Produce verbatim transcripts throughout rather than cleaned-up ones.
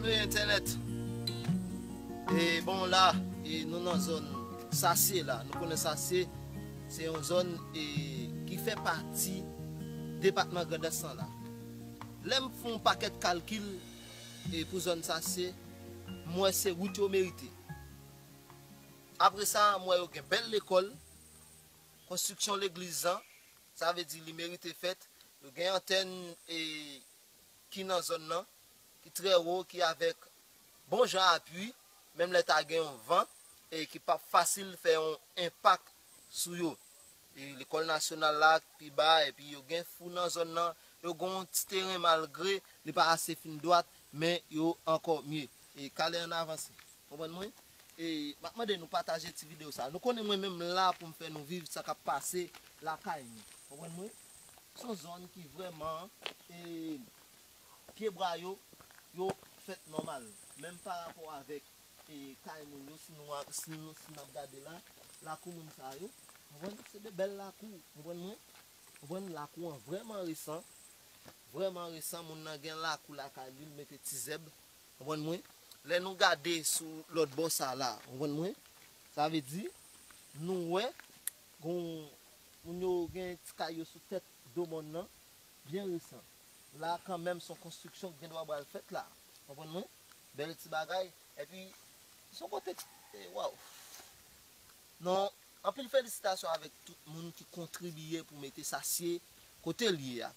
Salut internet. E bon, la, e nou nan zòn Sasye la. Nou konnen Sasye se yon zòn, e, ki fè pati depatman Grandans lan la. Lè m fè yon pakèt kalkil, e, pou zòn Sasye, m wè se wout yo merite. Apre sa, m wè yo gen bèl lekòl, konstriksyon legliz lan, sa vle di li merite fèt. Yo gen antèn, e, ki nan zòn nan, ki trè wo, ki avèk bon jan apui, menm lè ta gen yon van, e ki p ap fasil fè yon enpak sou yo. E lekòl nasyonal la pi ba, epi yo gen fou nan zòn nan, yo gen yon ti teren malgre li pa ase fin dwat, men yo ankò mye. E kale ann avanse. Konprann mwen? E m ap mande nou pataje ti videyo sa. Nou konnen mwen menm la pou m fè nou viv sa k ap pase lakay nou. Konprann mwen? Se yon zòn ki vrèman, e, pyebwa yo, yo fèt nòmal. Menm pa rapò avèk, e, kay moun yo, si nou, si nou, si n ap gade la, lakou moun sa yo, konprann? Se de bèl lakou, konprann mwen? Konprann? Lakou an vrèman resan, vrèman resan, moun nan gen lakou lakay li, l mete ti zèb, konprann mwen? Lè nou gade sou lòt bò sa la, konprann mwen? Sa vle di, nou wè, gon, moun yo gen ti kay yo sou tèt do mòn nan, byen resan. La, kanmenm, se yon konstriksyon ki gen dwa pral fèt la. Konprann mwen? Bèl ti bagay. Epi, se yon kote, e, waw. Non, anpil felisitasyon avèk tout moun ki kontribiye pou mete Sasye kote l ye a.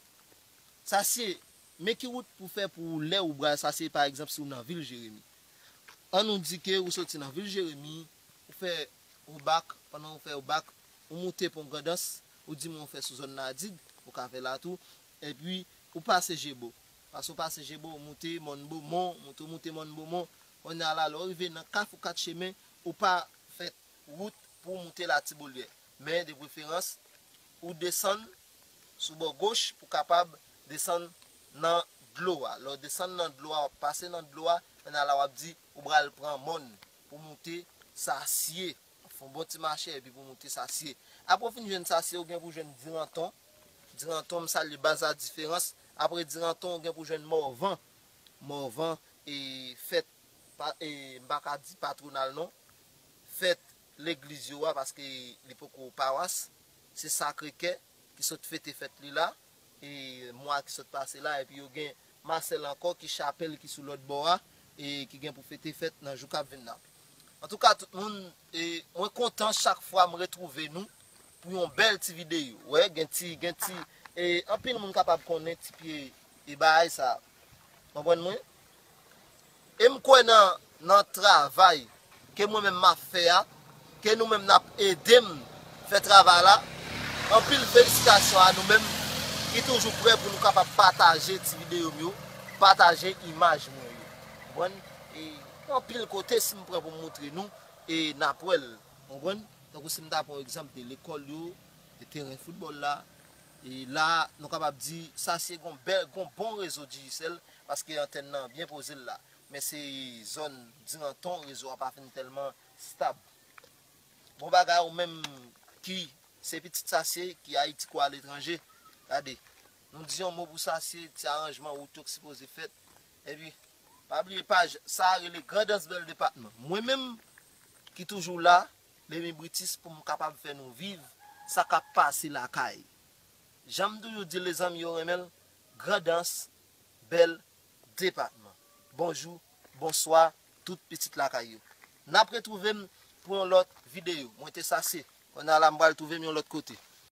Sasye, men ki wout pou fè pou lè ou pral Sasye, pa egzanp, si w nan vil Jeremi. An nou di ke ou soti nan vil Jeremi, ou fè Obak, pandan ou fè Obak, ou moute Pon Grandans, ou di mwen ou fè sou zòn Nadig, ou ka fè la tou, epi ou pase Jebo. Paske ou pase Jebo, ou moute Mòn Bomon, moute, ou moute Mòn Bomon, kounye a la, lè w rive nan Kafou Kat Chemen, ou pa fè wout pou w moute Latibolyè. Men, de preferans, ou desann sou bò goch pou w kapab desann nan dlo a. Lè w desann nan dlo a, w ap pase nan dlo a, kounye a la w ap di ou pral pran mòn pou moute Sasye. Fè yon bon ti mache epi pou moute Sasye. Apre w fin jwenn Sasye, ou gen pou jwenn Diranton. Diranton, m salye baz La Diferans. Apre Diranton, ou gen pou jwenn Mòvan. Mòvan, e, fèt, pa, e, m pa ka di patwonal non. Fèt legliz yo a, paske li poko pawas. Se Sakre Kè ki sot fete fèt li la, e, mwa ki sot pase la, epi yo gen Masèl ankò ki chapèl ki sou lòt bò a, e ki gen pou fete fèt nan jou k ap vin nan. Antouka, tout moun, e, mwen kontan chak fwa m retwouve nou pou yon bèl ti videyo. Wè, gen ti, gen ti, e, anpil moun kapab konnen ti pye, e, bagay sa. Konprann mwen? E m kwè nan, nan travay ke mwen menm m ap fè a, ke nou menm n ap ede m fè travay la. Anpil felisitasyon a nou menm ki toujou prè pou nou kapab pataje ti videyo m yo, pataje imaj mwen yo. Konprann? E anpil kote, si m pran pou m moutre nou, e n ap wè l. Konprann? Tankou si m ta pran egzanp de lekòl yo, de teren foutbòl la, e la, nou kapab di, Sasye gon bèl, gon bon rezo Digicel, paske antèn nan byen poze l la. Men se zòn Diranton, rezo a pa fin tèlman stab. Bon bagay ou menm ki se pitit Sasye, ki Ayiti kou aletranje. Gade, nou di yon mo pou Sasye, ti aranjman wout yo k sipoze fèt. Epi, pa bliye paj sa a rele Grandans Bèl Depatman. Mwen menm ki toujou la, Lemi Britis, pou m kapab fè nou viv sa k ap pase lakay. Jan m toujou di l, lezanmi yo renmen l, Grandans Bèl Depatman. Bonjou, bonswa, tout pitit lakay yo. N ap retwouve m pou yon lòt videyo. Mwen te Sasye. Kounye a la, m pral twouve m yon lòt kote.